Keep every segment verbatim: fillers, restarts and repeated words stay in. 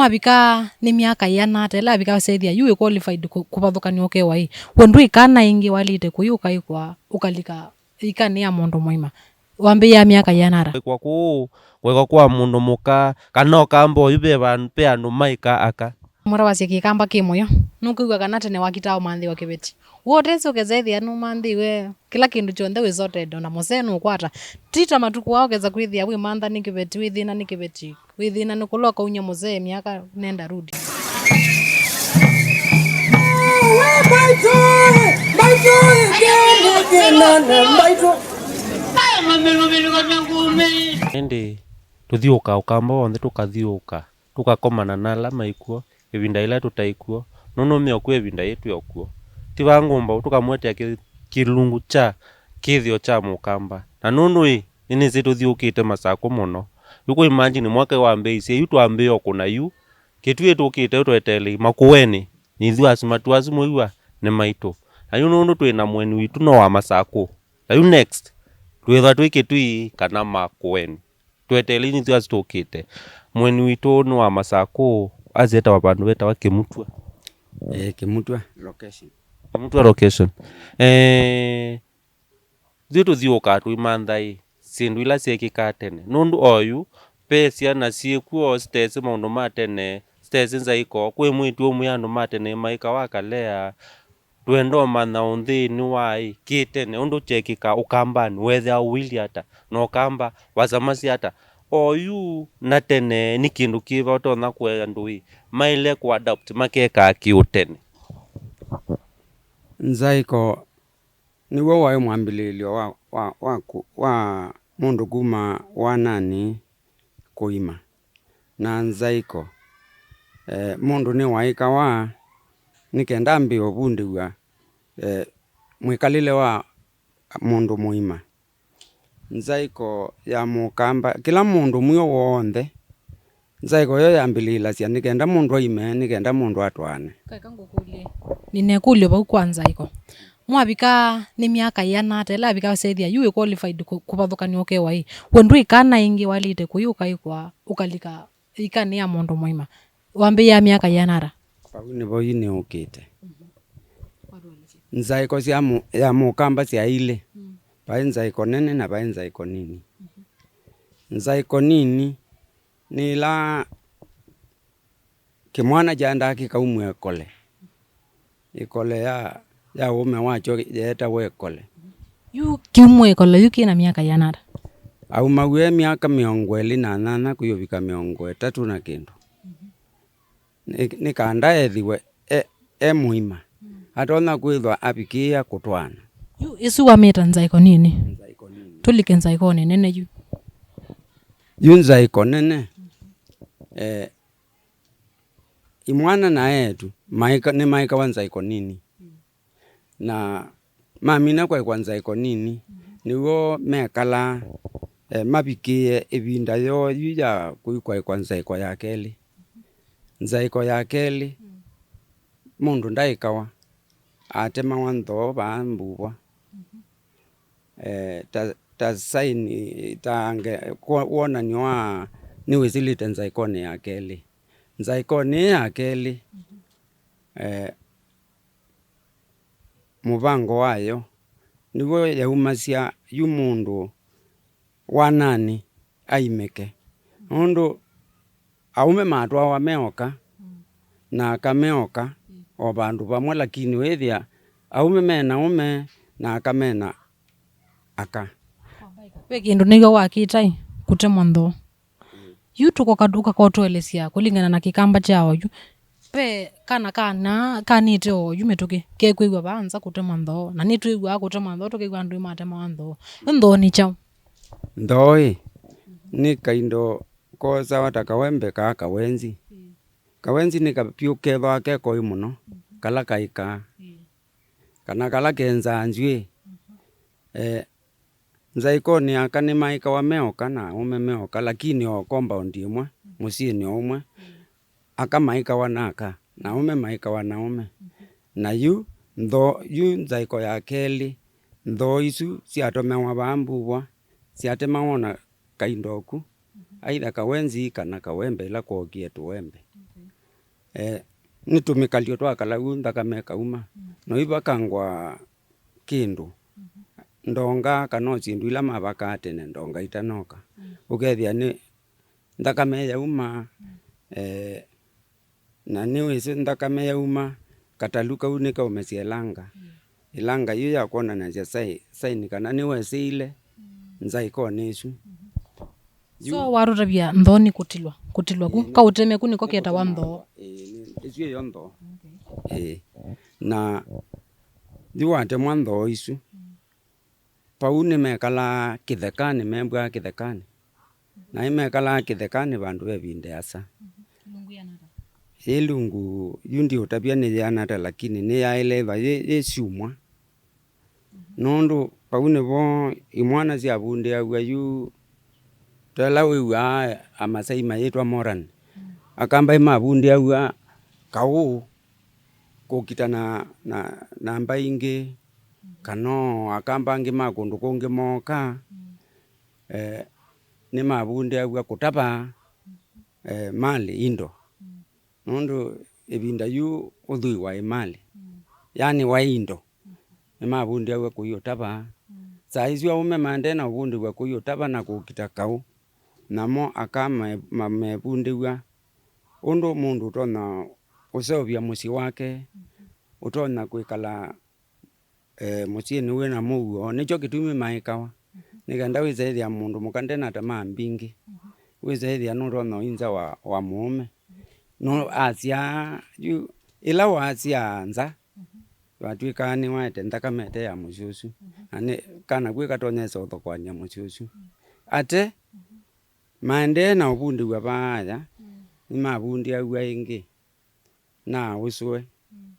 Mwavika nĩ myaka ĩana ata ĩla avika ũsethĩa yu wĩ qualified kũ-, kũvathũkany'a ũkewa ĩ? We ndwĩ kana ĩngĩ waĩlĩte kũi ũkaĩkwa ũkalika ĩkanĩ ya mũndũ mũima. Wambĩĩa myaka ĩana ata? Kwĩkwa kũũ, kwĩkwa kwa mũndũ mũka, kana ũkamba oyu ve van-, ve andũ maĩka aka. Mũtavasya kĩkamba kĩ mũyo. Nũkwĩw'a kana tene wakitaa ũmanthĩwa kĩveti? Wotesĩ ũkesa ĩthĩa nũmanthĩwe, kĩla kĩndũ kyonthe wĩsotete, ona mũsee nũkwata. Ti ta matukũ aa ũkesa kwĩthĩa wĩmantha nĩ kĩveti, wĩthĩna nĩ kĩveti, wĩthĩna nĩ kũla ũkaumya mũsee myaka nenda rudi. Ĩndĩ tũthiũũkaa ũkamba w'onthe, tũkathiũũka, tũkakomana na ala maĩ kw'o ĩvinda yĩla tũtaĩ kw'o, nũndũ me o kw'o ĩvinda yĩĩ twĩ o kw'o. Ti vaa ngũmbaũ tũkamũetea kĩ-, kĩlungu kya kĩthĩo kya mũkamba. Na nũndũ ĩ, nĩnĩsĩ tũthiũũkĩte Masakũ mũno. Yu kũ imagine mwaka wambĩĩisye yu twambĩĩa o kũna yu, Kĩtui tũkĩte tweteelei Makũenĩ, nĩ ithyĩ asu matu asu mwĩw'a nĩ maitũ. Na yu nũndũ twĩ na mũeni witũ no wa Masakũ. Na yu next, twĩthwa twĩ Kĩtui kana Makũenĩ. Tweteelei nĩ ithyĩ asu tũkĩte. Mũeni witũ nĩ wa Masakũ, asyetawa vandũ vetawa Kĩmutwa. Eh, Kĩmutwa location. Kĩmutwa location. Eh, ithyĩ tũthiũũkaa tũimantha ĩ, syĩndũ ila syeekĩkaa tene. Nũndũ oyu, ve syana syĩ kw'o sitesĩ maũndũ ma tene, sitesĩ nzaĩko. Kwĩ mwĩĩtu ũmwe andũ ma tene maĩkawa akalea, Twenda ũmanya ũnthĩnĩ wa ĩ, kĩ tene, ũndũ kyeekĩkaa Ũkambanĩ, weethĩawa ũilyĩ ata, na Ũkamba wasamasya ata? Oyu na tene nĩ kĩndũ kĩva ũtonya kũea andũ ĩ, maĩle kũ adapt makekaa kĩũtene? Nzaĩko nĩw'o waĩ mwambĩlĩĩlyo wa, wa, wa, kũ- wa mũndũ kuma wananĩ kũima. Na nzaĩko, eh, mũndũ nĩwaĩkawa nĩ kenda ambĩe ũvundĩw'a, eh, mwĩkalĩle wa mũndũ mũima. Nzaĩko ya Mũkamba, kĩla mũndũ mwĩo w'onthe, nzaĩko ĩyo yambĩlĩĩlasya nĩ kenda mũndũ aime, nĩ kenda mũndũ atwaane. Kaeka ngũkũlye. Nĩna ĩkũlyo vau kwa nzaĩko. Mwavika nĩ myaka ĩana ata ĩla avika ũsethĩa yu wĩ qualified kũ- kũvathũkany'a ũkewa ĩ? We ndwĩ kana ĩngĩ waĩlĩte kũi ũkaĩkwa ũkalika ĩkanĩ ya mũndũ mũima. Wambĩĩa myaka ĩana ata? Vau nĩvo yu nĩũkĩte. Nzaĩko sya mũ- ya Mũkamba syaĩlĩ. Vaĩ nzaĩko nene na vaĩ nzaĩko nini. Nzaĩko nini nĩ ĩla kĩmwana kyaendaa kĩkaumw'a ĩkole. Ĩkole ya, ya ũũme wakyo yeetawa ĩkole. Yu kĩumw'a ĩkole yu kĩ na myaka ĩana ata? Aumaw'e e myaka mĩongo ĩlĩ na nyanya kwĩũvika mĩongo ĩtatũ na kĩndũ. Nĩ, nĩ kanda ethĩwe e, e mũima. Atonya kwĩthwa avikĩĩa kũtwaana. Yu ĩsu wamĩta nzaĩko nini? Nzaĩko nini. Tũlike nzaĩkonĩ nene yu. Yu nzaĩko nene, eh, imwana na eĩtu maĩka- nĩmaĩkawa nzaĩko nini. Na mamina kwaĩkwa nzaĩko nini, nĩw'o mekalaa, eh, mavikĩĩe ĩvinda yoo yu ya kũikwaĩkwa nzaĩko ya kelĩ. Nzaĩko ya kelĩ, mũndũ ndaĩkawa, atemawa nthoo vaa mbuvwa. Eh, ta, ta saini, ta nge- kwo- wonany'o wa nĩwĩsĩlĩte nzaĩkonĩ ya kelĩ. Nzaĩkonĩ ĩĩ ya kelĩ, eh, mũvango wayo nĩw'o yaumasya yu mũndũ wananĩ aimĩke. Nũndũ aũme matwawa me oka, na aka me oka, o vandũ vamwe, lakini wĩthĩa aũme me na aũme, na aka me na aka. Ve kĩndũ nĩw'a wakĩtai kũtemwa nthoo. Yu tũkoka ũkakotũelesya kũlingana na kĩkamba kya oyu. Ve kana kana kanĩte oyu mĩtũkĩ, kekwĩw'a vaa nza kũtemwa nthoo. Na nĩtwĩw'aa kũtemwa nthoo, tũkew'a andũ nĩmatemawa nthoo. Ĩ nthoo nĩ kyaũ? Nthoo ĩ, nĩ kaindo kosawa ta kawembe kaa kawenzi. Kawenzi nĩ kapyũ kethĩwa ke koĩ mũno, kala kaĩkaa, kana kala kenzaa nzw'ĩĩ. Eh, nzaĩkonĩ aka nĩmaĩkawa me oka na aũme me oka, lakini o compound ĩmwe, mũsyĩnĩ o ũmwe, aka maĩkawa na aka, na aũme maĩkawa na aũme. Na yu nthoo, yu nzaĩko ya kelĩ, nthoo isu syatomewa vaa mbuvwa, syatemawa na kaindo oku, aitha kawenzi kana kawembe ĩla kwookie tũwembe. eh, nĩ tũmĩkalyo twakala u nthakame ĩkauma. Mm. No ivakangwa kĩndũ. Mhm. Ndonga kana o syĩndũ ila mavakaa tene, ndonga itanoka. Mm. Ũkethĩa nĩ nthakame yauma, mm, eh, na nĩwĩsĩ nthakame yauma, katalu kau nĩkaumĩsya ĩlanga. Mm. Ĩlanga yu ya kwonanasya sai-, saini kana nĩwesĩile, mm, nzaĩkonĩ ĩsu. Mhm. Yu- So, watũtavya nthoo nĩ kũtilwa, kũtilwa ku, ĩĩ, nĩ- kaũteme ku nĩko nĩ ketawa kũtema nthoo. Ĩĩ, nĩ- ĩsu ĩyo nthoo. Okay. Ĩĩ. Na yu watemwa nthoo isu, mm, vau nĩmekalaa kĩthekanĩ, membwaa kĩthekanĩ. Na nĩmekalaa kĩthekanĩ vandũ ve ĩvinda ĩasa. Mhm. Ilungu yĩana ata? Yĩ ilungu, yu ndiũtavya nĩ yĩana ata, lakini nĩyaĩle ĩva yĩ, yĩ syumwa. Nũndũ vau nĩvo imwana syavundĩaw'a yu, ta ĩla wĩw'aa Amasai mayĩtwa Moran. Mm. Akamba nĩmavundĩaw'a kaũ kũkita na, na, na mbaĩ ingĩ, mm, kana o Akamba angĩ ma kũndũ kũngĩ mooka, mm, eh, nĩmavundĩaw'a kũtava, eh, malĩ, indo. Mm. Nũndũ ĩvinda yu ũthwii waĩ malĩ, mm, yaani waĩ indo. Mm. Nĩmavundĩaw'a kũiũtava. Mm. Saa isu aũme maendee na ũvundĩw'a kũiũtava na kũkita kaũ. Namo aka me-, ma-, mevundĩw'a ũndũ mũndũ ũtonya ũseũvya mũsyĩ wake, mm-hmm, ũtonya kwĩkala, eh, mũsyĩnĩ wĩna mũuo. Nĩkyo kĩtumi maĩkawa. Mm-hmm. Nĩ kenda wĩsa ĩthĩa mũndũ mũka ndena tamaa mbingĩ. Mm-hmm. Wĩsa ĩthĩa nũtonya ũinza wa, wa mũũme. Mm-hmm. No asyaa, yu, ĩla wasyaa nza, mhm, watw'ĩkaa nĩwaete nthakame ĩte ya mũsyĩ ũsu, mhm, na nĩ kana kwĩ katonyesa ũthokoany'a mũsyĩ ũsu. Mhm. Ate, mhm, maendee na ũvundĩw'a vaaya, mm, nĩmavundĩaw'a ĩngĩ na aũsũe, mm,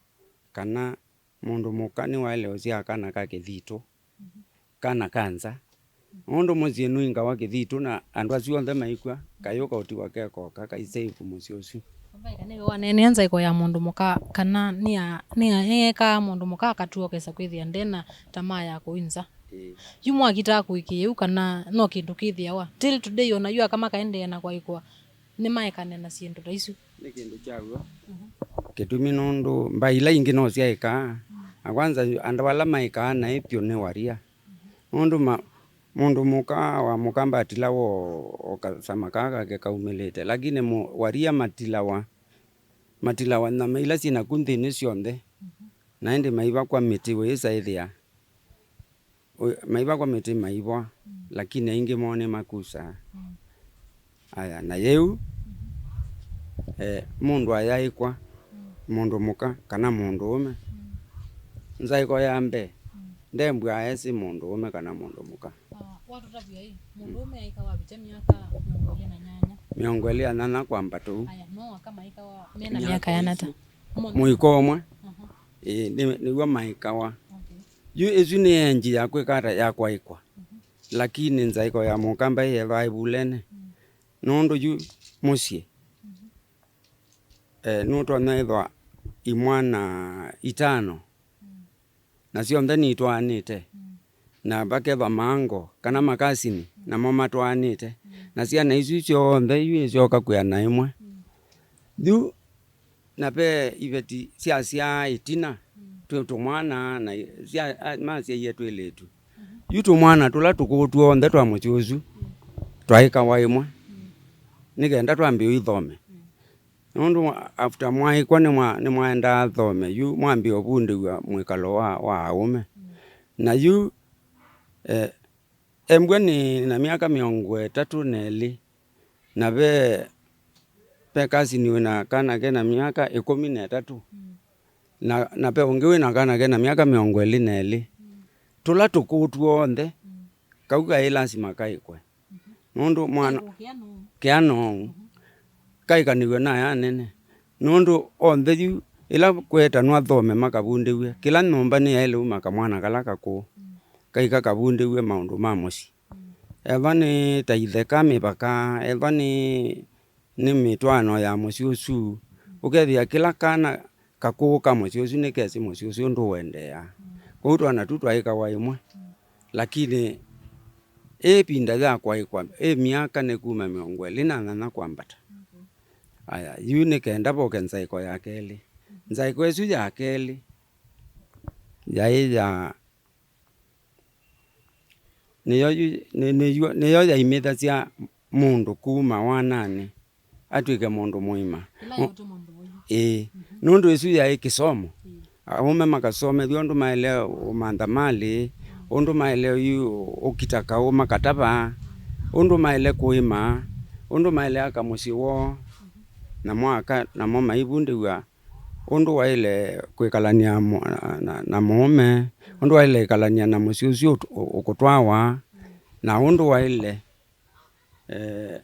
kana mũndũ mũka nĩwaĩle ũsyaa kana ka kĩthitũ, mhm, kana ka nza. Nũndũ mũsyĩ nũingawa kĩthitũ na andũ asu onthe maikw'a, kayũ kaũtiwa kekoka, kaisave mũsyĩ ũsu. Vai kana nĩwe waneenea nzaĩko ya mũndũ mũka, kana nĩa, nĩa, nĩyeekaa mũndũ mũka akatw'a ũkesa kwĩthĩa ndena tamaa ya kũinza. Ĩĩ. Yu mwakitaa kũĩkĩĩa yu kana no kĩndũ kĩthĩawa? Till today, ona yu aka makaendeea na kwaĩkwa, nĩmaekane na syĩndũ ta isu. Nĩ kĩndũ kya w'o. Mhm. Kĩtumi nũndũ mbaĩ ila ingĩ no syaĩkaa. Mm. Na kwanza andũ ala maĩkaa naĩ vyũ nĩ waria. Mhm. Nũndũ ma-, mũndũ mũka wa mũkamba atilawa o, o kasama kaa kake kaumĩlĩte. Lakini mũ-, waria matilawa, matilawa nyama ila syĩ naku nthĩnĩ syonthe. Mhm. Na ĩndĩ maivakwa mĩtĩ wĩĩsa ĩthĩa. Ũ-, maivakwa mĩtĩ maivwa, mm, lakini aingĩ moo nĩmakusaa. Mm. Aya, na yĩu, mm-hmm, eh, mũndũ ayaĩkwa, mm, mũndũ mũka kana mũndũũme, mm, nzaĩko ya mbee, mm, ndembw'a esĩ mũndũũme kana mũndũ mũka. Ah, watũtavya ĩ, mũndũũme aĩka wavĩtya myaka mĩongo ĩlĩ na nyanya? Mĩongo ĩlĩ na nyanya kwambata ũu. Aya, no aka maĩkawa mena myaka, myaka yanata? Mũiko ũmwe. Aha. Ĩĩ, nĩ-, nĩw'o maĩkawa. Okay. Yu ĩsu nĩ enji ya kwĩka ata? Ya kwaĩkwa. Mhm. Lakini nzaĩko ya mũkamba ĩyethwa ĩvulene. Mm. Nũndũ yu mũsyĩ, mhm, eh, nũtonya ĩthwa imwana itano. Mm. Na syonthe nitwaanĩte. Mm. Na vakethwa maango kana makasini, mm, namo matwaanĩte. Mm. Na syana isu syonthe yu isyoka kwĩana ĩmwe. Mm. Yu na ve iveti syasyaa ĩtina, mm, twĩ tũmwana, na i-, sya, a, masyaie twĩlĩtu. Mhm. Yu tũmwana tũla tũkũũ tw'onthe twa mũsyĩ ũsu, mm, twaĩkawa ĩmwe, mm, nĩ kenda twambĩĩe ithome. Mm. Nũndũ after mwaĩkwa nĩmwa-, nĩmwaendaa thome, yu mwambĩĩa ũvundĩw'a mwĩkalo wa, wa aũme. Mm. Na yu, eh, embwa nĩ na myaka mĩongo ĩtatũ na ĩlĩ, na ve, ve kasini wĩ na kana ke na myaka ĩkũmi na ĩtatũ, mm, na, na ve ũngĩ wĩ na kana ke na myaka mĩongo ĩlĩ na ĩlĩ. Mm. Tũla tũkũũ tw'onthe, mm, kau kaĩ lasima kaĩkwe. Mhm. Nũndũ mwana, kaĩkwa kĩana ũu, kĩana ũu, mhm, kaĩkanĩw'e na aya anene. Nũndũ onthe yu, ĩla kwetanwa thome makavundĩw'e, kĩla nyũmba nĩyaĩle uma kamwana kala kakũũ, mm, kaika kavundĩw'e maũndũ ma mũsyĩ. Mm. Ethwa nĩ ta itheka, mĩvaka, ethwa nĩ, nĩ mĩtwaano ya mũsyĩ ũsu, mm, ũkethĩa kĩla kana kakũũ ka mũsyĩ ũsu nĩkesĩ mũsyĩ ũsu ndũũendeea. Mm. Kwoou twana tu twaĩkawa ĩmwe. Mm. Lakini ĩ ĩvinda ya kwaĩkwa, ĩ myaka nĩ kuma mĩongo ĩlĩ na nyanya kwambata. Okay. Aya, yu nĩ kenda voke nzaĩko ya kelĩ. Nzaĩko ĩsu ya kelĩ yaĩ ya, nĩyo yu-, nĩ-, nĩyo, nĩyo yaimĩthasya mũndũ kuma wananĩ atw'ĩke mũndũ mũima. Ĩla yatũma mũvoyu. Ĩĩ. Mhm. Nũndũ ĩsu yaĩ kĩsomo. Ĩĩ. Aũme makasomethw'a ũndũ maĩle ũmantha malĩ, ũndũ maĩle yu ũkita kaũ makatava, ũndũ maĩle kũĩma, ũndũ maĩle aka mũsyĩ woo, namo aka, namo maivundĩw'a ũndũ waĩle kwĩkalany'a mo-, na, na, na mũũme, ũndũ waĩle ĩkalany'a na mũsyĩ ũsu ũt-, ũ-, ũkũtwawa, na ũndũ waĩle, eh,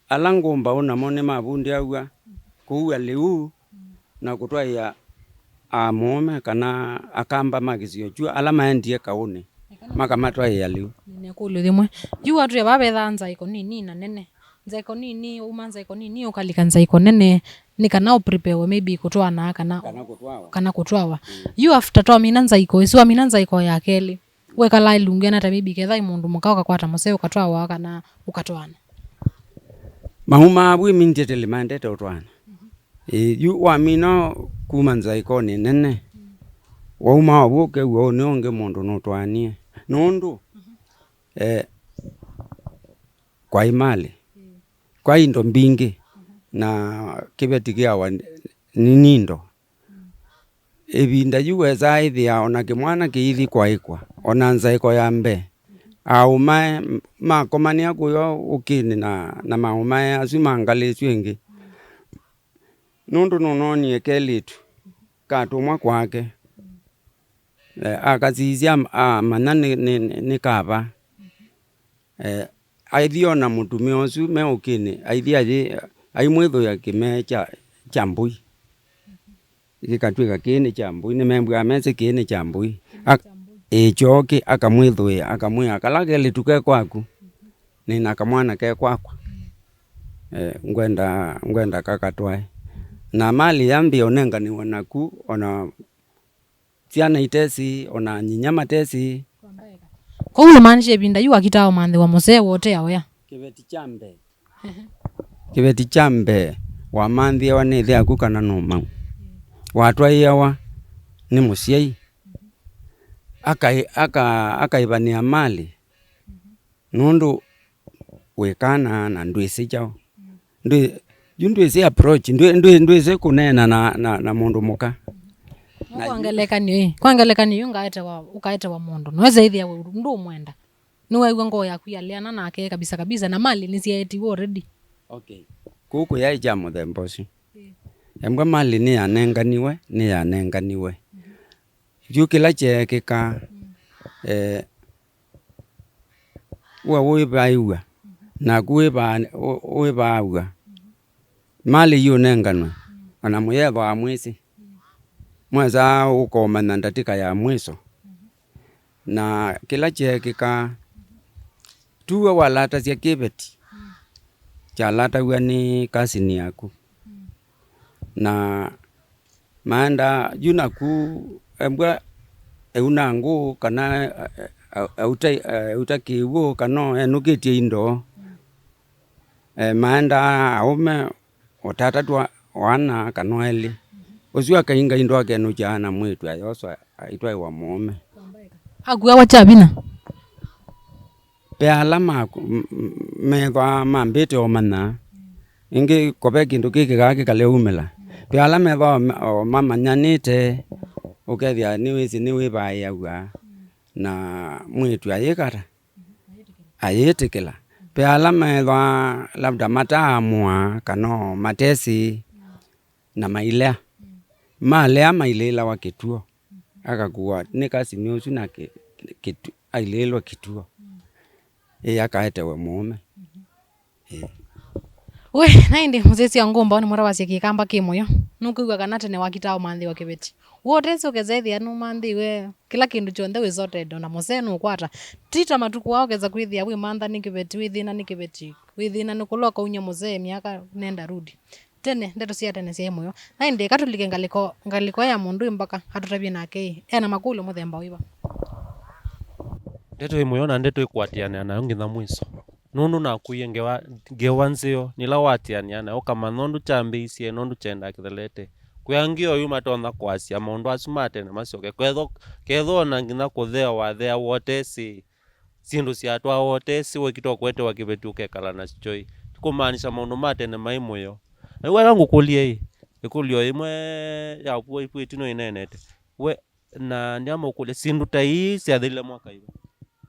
ala ngũmbaũ namo nĩmavundĩaw'a kũua lĩu na kũtwaĩa amũũme kana akamba ma kĩsio kyu ala maendie kaũnĩ, makamatwaĩa lĩu. Nĩna ĩkũlyo yĩmwe. Yu watwĩa vaa vethaa nzaĩko nini na nene. Nzaĩko nini, uma nzaĩko nini, ũkalika nzaĩko nene, nĩ kana ũpreparewe maybe kũtwaana kana, kana kũtwawa. Kana kũtwawa. Mm. Yu after twamina nzaĩko ĩsu, wamina nzaĩko ya kelĩ, wekalaa ĩlungu ena ta maybe ketha ĩ mũndũ mũka ũkakwata mũseo ũkatwawa kana ũkatwaana? Mauma avu immediately maendete ũtwaana. Ĩĩ, yu wamina kuma nzaĩkonĩ nene, wauma avu ũkew'a ũnĩ ũngĩ mũndũ nũtwaanie. Nũndũ, eh, kwaĩ malĩ, kwaĩ indo mbingĩ, na kĩveti kĩawa nĩ nindo. Ĩvinda yu wesaa ĩthĩa ona kĩmwana kĩithi kwaĩkwa, ona nzaĩko ya mbee. Aũmae makomanĩa kũya ũkĩnĩ na, na maũmae asu ma ngalĩ ĩsu ĩngĩ. Nũndũ nũnoonie kelĩtu katũmwa kwake. Eh, akasisya amanya nĩ, nĩ, nĩ, nĩ kava. Eh, aithi ona mũtumĩa ũsu me ũkĩnĩ, aithi ayĩ, aimwĩthũĩa kĩmee kya, kya mbũi. Gĩkatw'ĩka kĩĩ nĩ kya mbũi, nĩmembw'aa mesĩ kĩĩ nĩ kya mbũi. Ak-, ĩ, kyoo kĩ, akamwĩthũĩa, akamwĩa, "Kala kelĩtu ke kwaku, nĩ na kamwana ke kwakwa. Eh, ngwenda, ngwenda kakatwae." Na malĩ yambĩa ũnenganĩwa naku, ona syana itesĩ, ona nyinya matesĩ. Kwoou yĩmaanisha ĩvinda yu wakitaa ũmanthĩwa mũseo wotea wĩa? Kĩveti kya mbee. Kĩveti kya mbee wamanthĩawa nĩ ĩthe yaku kana nũmau. Watwaĩawa nĩ mũsyai. Akai-, aka-, akaĩvanĩa malĩ. Nũndũ wĩ kana na ndwĩsĩ kyaũ. Ndwĩ-, yu ndwĩsĩ approach, ndwĩ-, ndwĩ-, ndwĩsĩ kũneena na, na, na mũndũ mũka. No kwa ngelekany'o ĩ, kwa ngelekany'o yu ngaetewa, ũkaetewa mũndũ, noweza ĩthĩa we ndũmwenda. Nĩweew'a ngoo yaku yaleana nake kabisa kabisa, na malĩ nĩsyaetiwe already. Okay. Kũu kũyaĩ kya mũthemba ũsu. Ĩĩ. Embwa malĩ nĩyanenganiwe, nĩyanenganiwe. Yu kĩla kyeekĩka, eh, we wĩvaĩw'a, naku wĩva-, wĩ-, wĩvaaw'a. Malĩ yu ũnenganwe, ona mũyethwa amwĩsĩ. Mwesaa ũkomanya ndatĩka ya mwiso. Na kĩla kyeekĩka, tuwe walatasya kĩveti, kyalataw'a nĩ kasini yaku. Na maendaa yu naku embwa euna ngũ kana, eh, eh, euta, eh, euta kĩw'ũ kana enũkĩtye indo. Eh, maendaa aũme o tatatũ, ana kana elĩ. Ũsu akainga indo akenũkya ana mwĩĩtu ayoswa aitwaĩwa mũũme. Akuawa kya vinya. Ve ala ma-, m-, m-, methwaa mambĩte ũmanya, ĩngĩ ko ve kĩndũ kĩkĩkaa kĩkaleumĩla. Ve ala methwaa ma-, o mamanyanĩte, ũkethĩa nĩwĩsĩ nĩwĩvaĩaw'a na mwĩĩtu ayĩkata, ayĩtĩkĩla. Ve ala methwaa labda mataamũa kana o matesĩ na mailea. Malea mailĩĩlawa kĩtuo. Akakua nĩ kasini ũsu na kĩ-, kĩtu-, ailĩĩlwe kĩtuo. Ĩĩ, akaetewe mũũme. Ĩĩ. We, na ĩndĩ mũsyaĩĩsya ngũmbaũ nĩmũtavasya kĩkamba kĩ mũyo. Nũkwĩw'a kana tene wakitaa ũmanthĩwa kĩveti? Wotesĩ ũkesa ĩthĩa nũmanthĩwe kĩla kĩndũ kyonthe wĩ sorted, ona mũsee nũkwata. Ti ta matukũ aa ũkesa kwĩthĩa wĩmantha nĩ kĩveti, wĩthĩna nĩ kĩveti, wĩthĩna nĩ kũla ũkaumya mũsee myaka nenda rudi. Tene, ndeto sya tene syaĩ mũyo. Na ĩndĩ eka tũlike ngalĩko, ngalĩko ya mũndũ ĩ mbaka atũtavye nake ĩ, ena makũlyo mũthemba wĩva? Ndeto ĩ mũyo na ndeto ĩkũatĩanĩa nayo nginya mwiso. Nũndũ nakũie ngewa, ngewa nzeo, nĩla waatĩanĩa nayo, ũkamanya ũndũ kyambĩĩisye, nũndũ kyendaa kĩthelete. Kwĩ angĩ oyu matonya kwasya maũndũ asu ma tene masyoke. Kethwa, kethwa ona nginya kũthea watheawa ũtesĩ, syĩndũ syatwawa ũtesĩ, wekĩtwa kũetewa kĩveti ũkekala na kyoi. Ti kũmaanisha maũndũ ma tene maĩ mũyo. Na yu ala ngũkũlye-ĩ, ĩkũlyo ĩmwe ya vua ĩvu ĩtino ĩneenete. We, na ndĩamũkũlya, syĩndũ ta ii syathĩlile mwaka ĩva?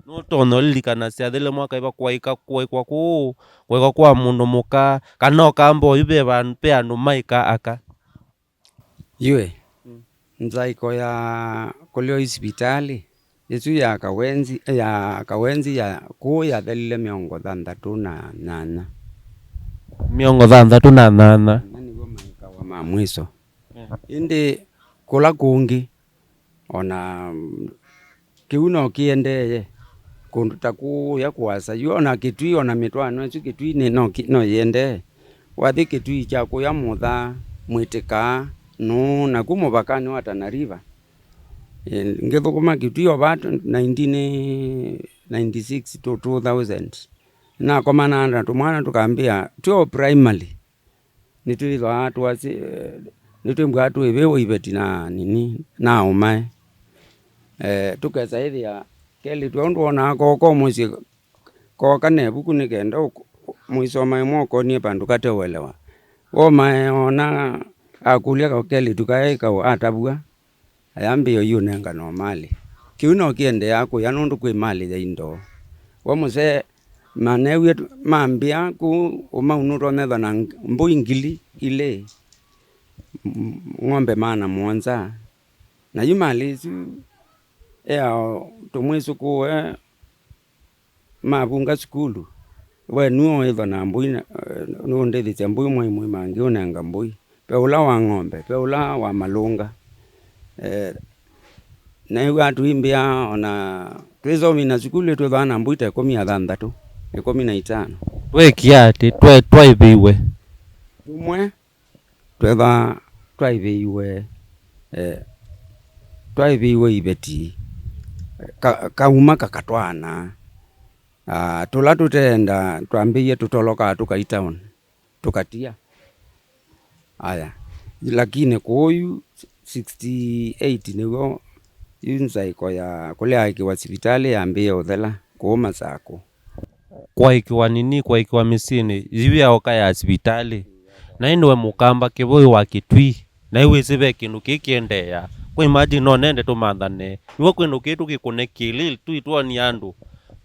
Nũtonya ũlilikana syathĩlile mwaka ĩva, kwaĩka, kwaĩkwa kũũ, kwaĩkwa kwa mũndũ mũka, kana ũkamba oyu ve vandũ, ve andũ maĩka aka? Yue, mm, nzaĩko ya kũlea yu sivitalĩ, ĩsu ya Kawenzi, ya Kawenzi ya kũũ yathelile mĩongo thanthatũ na nyanya. Mĩongo thanthatũ na nyanya. Na nĩw'o maĩkawa ma mwiso. Yeah. Ĩndĩ kũla kũngĩ, ona, mm, kĩu no kĩendee kũndũ ta kũũya kũasa yu, ona Kĩtui, ona mĩtwaano ĩsu Kĩtui nĩ, no kĩ-, no yĩendee. Wathi Kĩtui kya kũya Mũtha, Mwĩtĩka, Nũũ, naku mũvakanĩ wa Tana River. Ĩ, ngĩthũkũma Kĩtui o vaa nineteen ninety-six to two thousand, nakomana na tũmwana tũkambĩa twĩ o primary. Nĩtwĩthĩawa twasĩ, eh, nĩtwĩmbwaa twĩvĩwe iveti na nini, na ũmae. Eh, tũkesa ĩthĩa kelĩtu ũndũ wonaa koko mũsyĩ, koka na ĩvuku nĩ kenda ũk-, mũisomae mwokonie vandũ kateuelewa. Womae ona akũlya ka-, kelĩtu kaĩ kaũ atavw'a. Ayambĩĩa ũyĩũnengana o malĩ. Kĩu no kĩendeeaa kũya nũndũ kwĩ malĩ ya indo. We mũsee maneewie mambĩa kũu Ũmau nũtonya ethwa na mbũi ngili ilĩ, ng'ombe maana mũonza. Na yu malĩ ĩsu eao tũmwĩsũkũe mavunga sukulu, we nue ũĩthwa na mbũi, nũndĩthĩsya mbũi mwai mũima, angĩ ũnenga mbũi, ve ũla wa ng'ombe, ve ũla wa malũnga. Eh, na ĩw'a tũimbĩa ona twĩsomina sukulu twĩthwaa na mbũi ta ĩkũmi na thanthatũ, ĩkũmi na itano. Twekĩa atĩ twe-, twaĩvĩiwe. Tũmwe twethwa twaĩvĩiwe, eh, twaĩvĩiwe iveti, ka-, kauma kakatwaana, ah, tũla tũteenda twambĩie tũtolokaa tũkai town, tũkatia. Aya, lakini kũu yu sixty-eight nĩw'o yu nzaĩko ya kũlea aĩkĩwa sivitalĩ yambĩĩe ũthela kũu Masakũ. Kwaĩkĩwa nini, kwaĩkĩwa mĩsyĩnĩ, yu yaoka ya sivitalĩ. Na ĩndĩ we mũkamba kĩvũĩ wa Kĩtui, na ĩwĩsĩ ve kĩndũ kĩĩ kĩendeea. Kwa imagine no nende tũmanthane. Nĩw'o kwĩndũ kĩĩ tũkĩkũne kĩlĩ, tũitwonie andũ.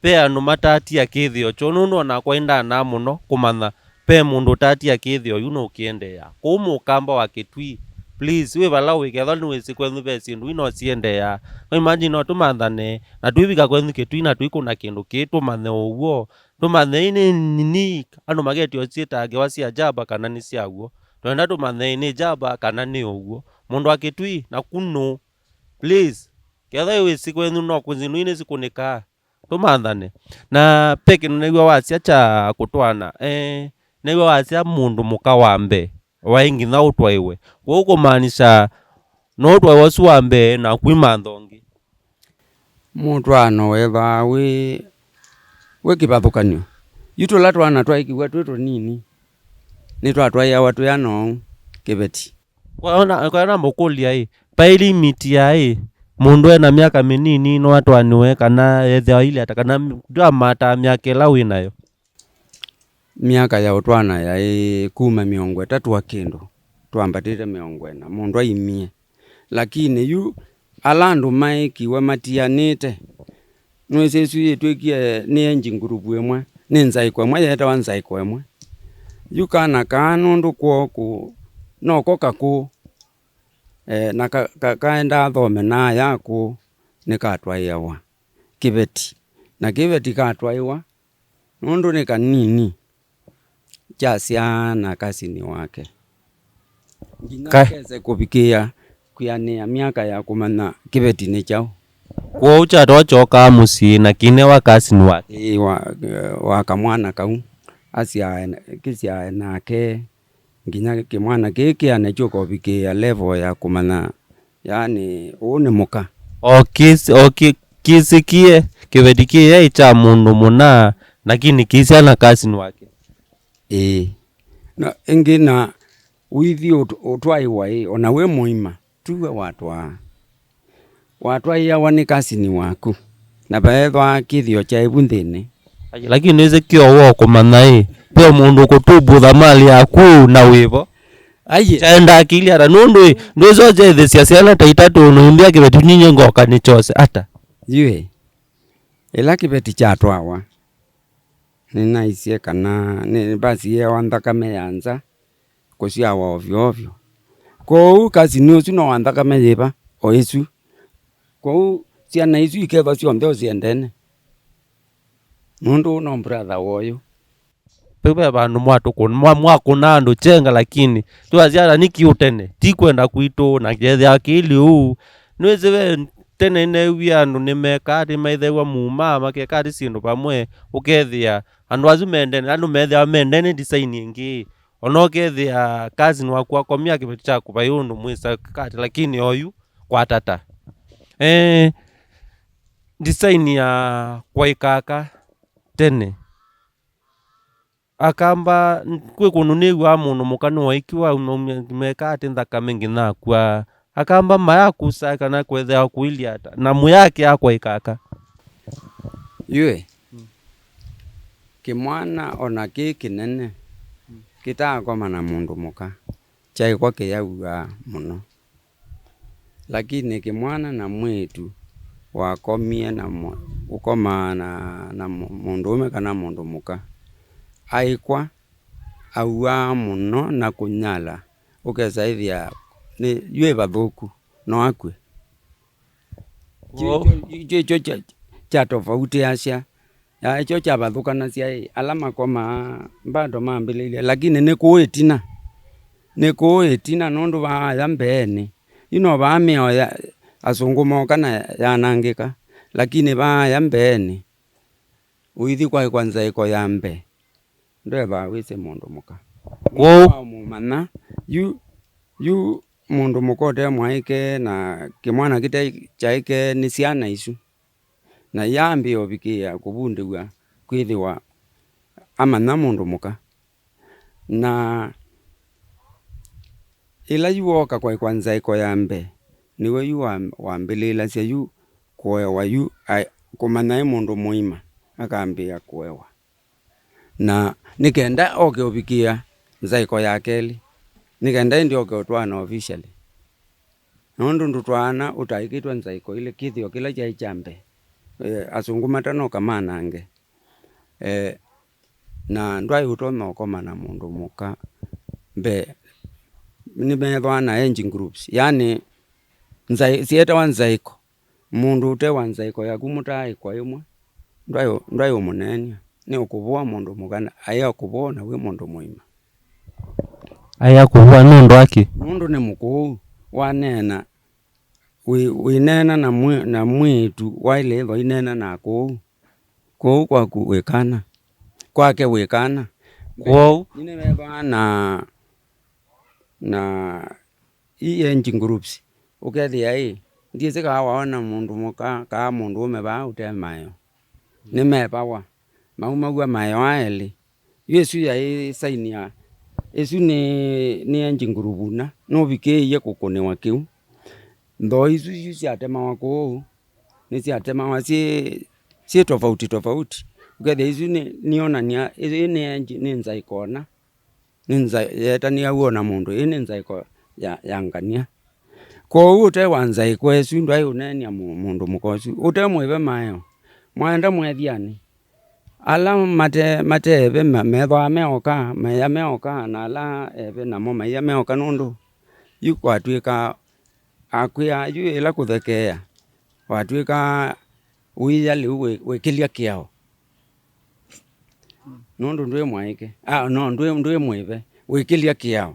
Ve andũ matatia kĩthĩo kyoo, nũndũ onakwa indanaa mũno kũmanya ve mũndũ ũtatia kĩthĩo yu nũkĩendeea. Kũu mũkamba wa Kĩtui, please, wĩ vala wĩ, kethwa nĩwĩsĩ kwenyu ve syĩndũ ino siendeea. Kwa imagine no tũmanthane, na twĩvika kwenyu Kĩtui na twĩkũna kĩndũ kĩĩ tũmanye ũw'o. Tũmanye ĩ nĩ nini, andũ maketio syĩtaa ngewa sya jaba kana nĩ sya w'o. Twenda tũmanye ĩ nĩ jaba kana nĩ ũw'o. Mũndũ wa Kĩtui, naku nũ? Please, kethwa wĩsĩ kwenyu no kũnzinũ inĩ sikũnĩkaa. Tũmanthane. Na ve kĩndũ new'a wasya kya kũtwaana, eh, new'a wasya mũndũ mũka wa mbee waĩ nginya ũtwaĩwe. Kwoou kũmaanisha no ũtwaĩwa ũsu wa mbee na kwĩmantha ũngĩ. Mũtwaano wĩthwaa wĩ, wĩ kĩvathũkany'o. Yu tũla twana twaĩkĩw'a twĩ tũnini, nĩtwatwaĩawa twĩ ana ũu kĩveti. Kwa ona, kwa ona mũkũlya ĩ, vai limit ya ĩ, mũndũ ena myaka mĩnini no atwaanĩwe kana ethĩwa ilĩ ata, kana ndwamataa myaka ĩla wĩ nayo? Myaka ya ũtwaana yaĩ kuma mĩongo ĩtatũ wa kĩndũ, twambatĩte mĩongo ĩna, mũndũ aimie. Lakini yu ala andũ maĩkiwe matianĩte, nĩwĩsĩ ĩsu yĩtw'ĩkie nĩ engine group ĩmwe, nĩ nzaĩko ĩmwe yeetawa nzaĩko ĩmwe. Yu kana kaa nũndũ kwoo kũ-, noko kakũũ, eh, na ka-, ka-, kaendaa thome na aya akũũ, nĩkatwaĩawa kĩveti. Na kĩveti katwaĩwa, nũndũ nĩ kanini, kyasyaa na kasini wake. Nginya Ka- kese kũvikĩĩa kwĩanĩa myaka ya kũmanya kĩveti nĩ kyaũ. Kwoou kyatwawa kyookaa mũsyĩ na kĩinewa kasini wake. Ĩĩ, wa, wa kamwana kau asyae, kĩsyae nake, nginya kĩmwana kĩĩ kĩane kyũka ũvikĩĩa level ya kũmanya, yaani, ũũ nĩ mũka. O kĩs-, o kĩ-, kĩsĩkie kĩveti kĩĩ kya mũndũ mũna, Lakini kĩsya na cousin wake. Ĩĩ. Na ĩngĩ na ũithi ũt-, ũtwaĩwa ĩ, ona wĩ mũima, tuwe watwaa. Watwaĩawa nĩ cousin waku, na veethwa kĩthĩo kyaĩ vu nthĩnĩ. Ai, lakini nĩsĩ kĩo wokũmanya ĩ, ve mũndũ ũkũtumbũtha mali yaku na wĩvo. Aiye. Kyaenda akili ata, nũndũ ĩ, ndwĩsokyeĩthĩsya syana ta itatũ, ũnũimbĩa kĩveti nyinyi ngoka nĩ kyose ata? Yue, ĩla kĩveti kyatwawa, nĩnaisye kana nĩ basi yewa nthakame ya nza, kũsyawa ovyo ovyo. Kwoou cousin ũsu no wa nthakame yĩva? O ĩsu. Kwoou syana isu ikethwa syonthe ũsyendene, nũndũ no brother wa ũyũ. Vau ve vandũ mwatũkũna, mwa-, mwakũna andũ kyenga, lakini twasya ata nĩkĩ ũtene, ti kwenda kwitũ, na kethĩa akili ũu. Nĩwĩsĩ ve tene nĩneewie andũ nĩmekaa atĩ maithew'a mumaa, makekaa atĩ syĩndũ vamwe, ũkethĩa andũ asu mendene, andũ methĩawa mendene design ĩngĩ. Ona ũkethĩa cousin waku akomia kĩveti kyaku vai ũndũ mwĩsa kati, lakini oyu kwatata. Eh, design ya kwaĩka aka tene. Akamba, kwĩ kũndũ nĩw'aa mũndũ mũka nĩwaĩkiwa, aumya, aumya, mekaa atĩ nthakame nginya akw'a. Akamba mayakusa kana kwethĩawa kũilyĩ ata, na mũyake akwaĩka aka. Yue, kĩmwana ona kĩ kĩnene kĩtaakoma na mũndũ mũka, kyaĩkwa kĩyauaa mũno. Lakini kĩmwana na mwĩĩtu wakomie na mũ-, ũkomaa na, na mũ-, mũndũũme kana mũndũ mũka, aĩkwa auaa mũno na kũnyala, ũkesa ĩthĩa nĩ yu ĩ vathũku, no akw'e. Kyo, kyo, kyo, kyo kya, kyatofautiasya. Ya, ekyo kyavathũkanasya ĩ, ala makomaa mbado mambĩlĩlye, lakini nĩ kũũ ĩtina. Nĩ kũũ ĩtina, nũndũ vaaya mbeenĩ. Yu no vaa mĩao ya asũngũ mooka na yanangĩka, lakini vaaya mbeenĩ, ũithi kwaĩkwa nzaĩko ya mbee, ndwevaa wĩsĩ mũndũ mũka. Kwoou mũmanya, yu, yu mũndũ mũka ũte mwaĩke na kĩmwana kĩte kyaĩke nĩ syana isu. Na yambĩĩa ũvikĩĩa kũvundĩw'a kwĩthĩwa amanya mũndũ mũka. Na ĩla yu wooka kwaĩkwa nzaĩko ya mbee, nĩw'o yu wa-, wambĩlĩĩlasya yu kũewa yu, a-, kũmanya e mũndũ mũima, akambĩĩa kũewa. Na nĩ kenda oke ũvikĩĩa nzaĩko ya kelĩ, nĩ kenda ĩndĩ oke ũtwaana officially. Nũndũ ndũtwaana ũtaĩkĩtwe nzaĩko ilĩ, kĩthĩo kĩla kyaĩ kya mbee, eh, asũngũ matanoka manange. Eh, na ndwaĩ ũtonya ũkoma na mũndũ mũka mbee, nĩmethĩawa na age groups, yani nzaĩ-, syĩtawa nzaĩko. Mũndũ ũte wa nzaĩko yaku mũtaaĩkwa ĩmwe, ndwaĩ, ndwaĩ ũmũneeny'a, nĩ ũkũvũa mũndũ mũka, na aĩa kũvũa na wĩ mũndũ mũima. Aĩa kũvũa nũndũ wa kĩ? Nũndũ nĩ mũkũũ, waneena, wĩ, wĩneena na mwĩ-, na mwĩĩtu waĩle ĩthwa ineena na akũũ. Kũũ kwaku wĩ kana, kwake wĩ kana. Kwoou nĩnĩvethwa na, na i age groups, ũkethĩa ĩ, ndyĩsĩ kaa waona mũndũ mũka kaa mũndũũme vaa ũte maeo. Nĩmevawa, maumaw'a maeo aa elĩ. Yu ĩsu yaĩ saini ya, ĩsu nĩ, nĩ age group na nũvikĩĩie kũkũnĩwa kĩu. Nthoo isu yu syatemawa kũũ, nĩsyatemawa syĩ, syĩ tofauti tofauti. Ũkethĩa isu nĩ, nĩonany'a, ĩĩ nĩ age, nĩ nzaĩko na. Nĩ nza-, yeetanĩa w'o na mũndũ, ĩĩ nĩ nzaĩko ya, ya ngania. Kwoou ũte wa nzaĩko ĩsu ndwaĩ ũneeny'a mũ-, mũndũ mũka ũsu. Ũte mũĩve maeo, mwaenda mwethianĩ. Ala mate-, mate eve ma-, methwaa me oka, maĩa me oka, na ala eve namo maĩa me oka, nũndũ yu kwatw'ĩka akwĩa yu ĩla kũthekeea, watw'ĩka ũia lĩu wĩ-, wĩkĩlya kĩao. Nũndũ ndwĩ mwaĩke, ah, no, ndwĩ, ndwĩ mũĩve, wĩkĩlya kĩao.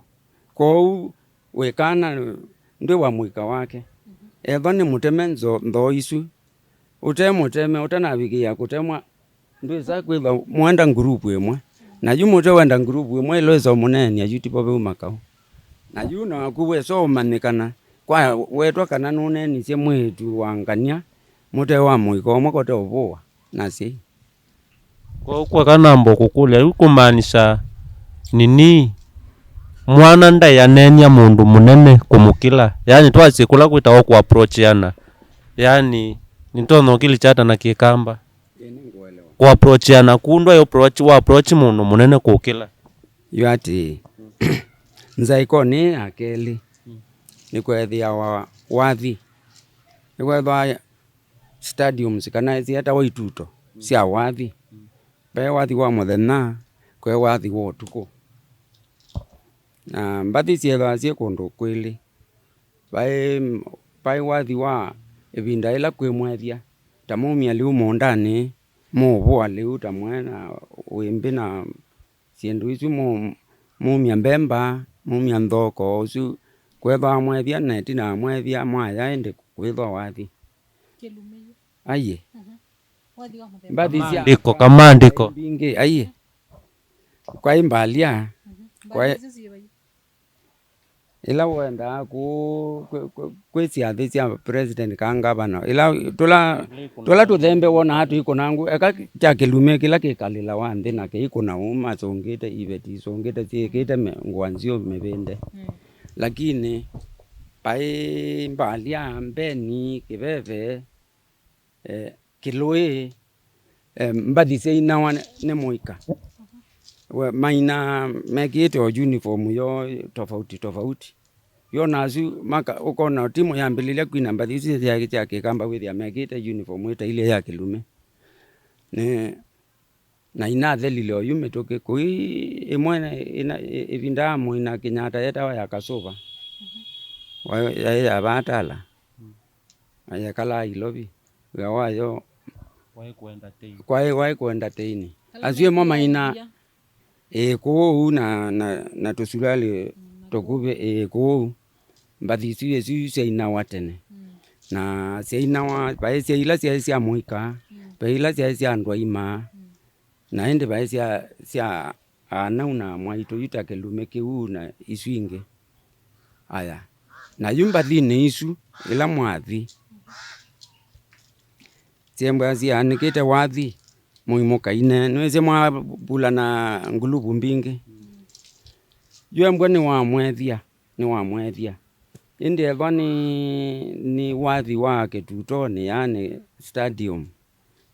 Kwoou wĩ kana ndwĩ wa mũika wake. Ethwa nĩ mũteme nzo-, nthoo isu, ũte mũteme, ũtanavikĩĩa kũtemwa, ndwĩsa kwĩthwa mwenda ngurupu ĩmwe. Na yu mũte wenda ngurupu ĩmwe, ĩla wĩsa ũmũneeny'a yu tivo veuma kaũ. Na yu naku wesa ũmanyĩkana, kwa wetwa kana nũneenisye mwĩĩtu wa ngania, mũte wa mũika ũmwe kote ũvũa na asyai. Kwoou kweka namba kũkũlya, yu kũmaanisha nini, mwana ndaĩ aneenya mũndũ mũnene kũmũkĩla? Yaani twasye kũla kwĩtawa kũapproachiana. Yaani nĩtonya ũkĩlikya ata na Kĩkamba? Ĩĩ, nĩngũelewa. Kũapproachiana kũu ndwaĩ approach, wa approach mũndũ mũnene kũkĩla. Yu atĩĩ, nzaĩkonĩ ya kelĩ, nĩkweethĩawa wathi. Nĩkwethĩwa stadiums kana syĩtawa ituto sya wathi. Ve wathi wa mũthenya, kwe wathi wa ũtukũ. Na mbathi syĩthĩawa syĩ kũndũ kwĩlĩ. Vaĩ, vaĩ wathi wa ĩvinda yĩla kwĩ mwethya, ta maumya lĩu mũũndanĩ, mũũvũa lĩu ta mwe na wĩmbĩ na syĩndũ isu, mũ-, maumya mbemba, maumya nthoko, ũsu kwethĩawa mwethya, na ĩtina wa mwethya mwaya ĩndĩ kwĩthwa wathi. Kĩlumĩ yu. Aiĩ. Mhm. Wathi wa mũthemba. Mbathi sya kamandĩko, kamandĩko mbingĩ, aiĩ. Kwaĩ mbalya, mhm, kwaĩ mbalya isu syĩ vai? Ĩla wendaa kũ-, kwĩ, kwĩ, kwĩ syathĩ sya President ka ngavana, ĩla tũla, tũla tũthembe wonaa tũikũnangũ, eka kya kĩlumĩ kĩla kĩkalĩlawa nthĩ na kĩikũna ũu, masũngĩte iveti isũngĩte syĩkĩte me-, ngũa nzeo mĩvĩnde. Mm. Lakini paĩ mbalya, mbeni, kĩveve, eh, kĩlũĩ, eh, mbathi syainawa nĩ, nĩ mũika. We, maina mekĩĩte o uniform yoo tofauti tofauti. Yo na asu maka-, ũkona timu yambĩlĩlya kwina mbathi isu sya, sya Kĩkamba wĩthĩa mekĩĩte uniform ĩtailye ya kĩlumĩ. Nĩ, na inathelile oyu mĩtũkĩ kũi ĩmwe ĩna, ĩ-, ĩvinda ya mũina Kenyatta yetawa ya Kasũva. Wa-, yaĩ ya vatala. Na yekalaa Ilovi. Wĩa wayo waĩ kũ entertain. Kwaĩ, waĩ kũ entertain. Asu ĩmo maina, ĩĩ, kũũ na, na, na tũsulali tũkuvĩ, ĩĩ, kũũ. Mbathi isu, isu syainawa tene. Mm. Na syainawa, vaĩ sya ila syaĩ sya mũika, mm, vaĩ ila syaĩ sya andũ aima. Mm. Na ĩndĩ vaĩ sya, sya anau na mwaitũ yu ta kĩlumĩ kĩu na isu ingĩ. Aya. Na yu mbathinĩ isu, ĩla mwathi, syembwa syaanĩkĩte wathi, mũimũkaine, nĩwĩsĩ mwavulana nguluvu mbingĩ. Yu embwa nĩwamwethya, nĩwamwethya. Ĩndĩ ethwa nĩ, nĩ wathi wa kĩtutonĩ, yaani stadium,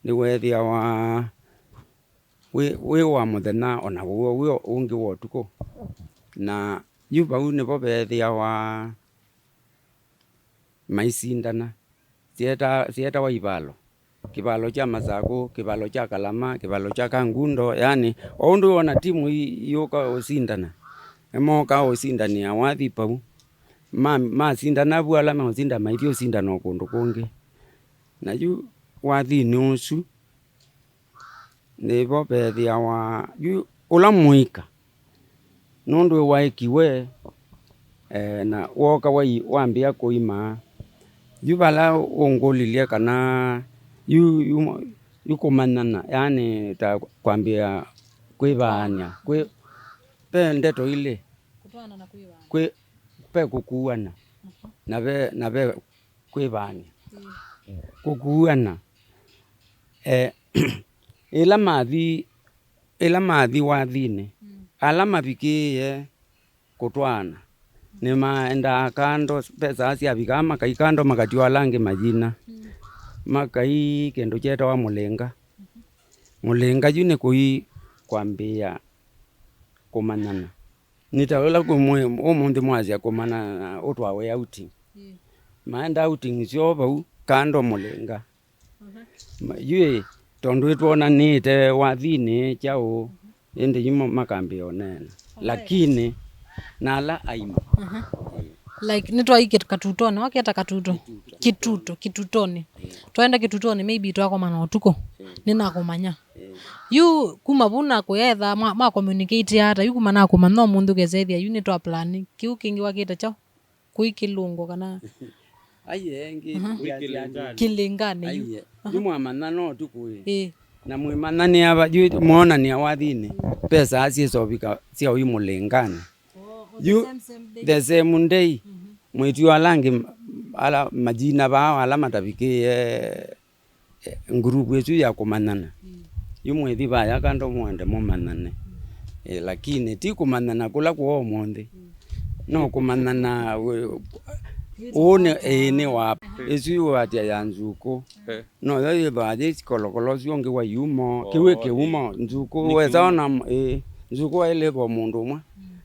nĩweethĩawa wĩ, wĩ wa mũthenya, o na wĩ, wĩ ũngĩ wa ũtukũ. Na yu vau nĩvo veethĩawa maisindana. Syeta-, syetawa ivalo. Kĩvalo kya Masakũ, kĩvalo kya Kalama, kĩvalo kya Kangundo, yaani, o ũndũ wona timu i-, iyũka ũsindana, nĩmokaa ũsindanĩa wathi vau. Ma-, masindana vu, ala meũsinda maithi ũsindana o kũndũ kũngĩ. Na yu wathinĩ ũsu, nĩvo vethĩawa yu ũla mũika, nũndũ waekiwe, eh, na wooka wai-, wambĩĩa kũima, yu vala ũngũlilye kana yu, yu, yu kũmanyana, yaani ta kwambĩĩa kwĩvaany'a, kwĩ, ve ndeto ilĩ, kũtwaana na kwĩvaany'a. Kwĩ, ve kũkuana, mhm, na ve, na ve kwĩvaany'a. Mm. Kũkuana. Eh, ĩla mathi, ĩla mathi wathinĩ, mm, ala mavikĩĩe kũtwaana, nĩmaendaa kando, ve saa syavikaa makai kando, makatiwa ala angĩ mayina. Mm. Makai kĩndũ kyetawa mũlĩnga. Mhm. Mũlĩnga yu nĩ kũi kwambĩĩa kũmanyana. Nĩ ta ũla kũmwe-, ũmũnthĩ mwasya kũmanyana ũtwawe outing. Mm. Maenda outing syoo vau kando mũlĩnga. Mhm. Ma-, yu ĩ, tondũ ĩtwonanĩte wathinĩ kyaũ, ĩndĩ yu mo-, makambĩĩa ũneena. Alright. Lakini, na ala aima. Mhm. Like, nĩtwaikĩte katutonĩ, waketa katuto? Kĩtuto. Kĩtuto, kĩtutonĩ. Ĩĩ. Twaenda kĩtutonĩ, maybe twakomana ũtukũ. Ĩĩ. Nĩnakũmanya. Ĩĩ. Yu kuma vu nakũyetha, mwa, mwa communicate ata, yu kuma nakũmanya ũmũnthĩ ũkesethĩa, yu nĩtwa plan. Kĩu kĩngĩ wakĩte kyaũ? Kũi kĩlũngo kana? Aiye, ĩngĩ, mhm, kũi kĩlĩnganĩ. Kĩlĩnganĩ yu. Aiye. Aha. Yu mwamanyana ũtukũ ĩ. Ĩĩ. Na mwĩmanyania va, yu mwonania wathinĩ, ve saa syĩsovika sya ũi mũlĩnganĩ. Oh, oh, the yu, same, same day. The same day. Mhm. Mwĩtw'a ala angĩ, ala majina vaa, ala matavikĩe, eh, nguruvu ĩsu ya kũmanyana. Mm. Yu mwĩthi vaya kando mwende mũmanyane. E, lakini ti kũmanyana kũla kwa ũmũnthĩ. No kũmanyana we- ũũ nĩ ĩĩ nĩ wa ĩsu ĩwatya ya nzukũ. Eh. No yo yĩthwa yĩ sikolokolo ũsu ũngĩ wa yumo. Oh, kĩw'ĩ kĩumo. Nzukũ wesa ona m- ĩĩ, nzukũ waĩlĩvo mũndũ ũmwe.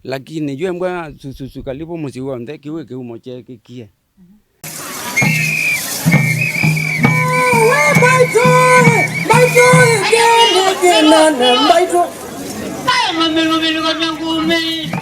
Lakini yu embwa sususu kalivu mũsyĩ w'onthe kĩw'ĩ kĩumo kyekĩkie.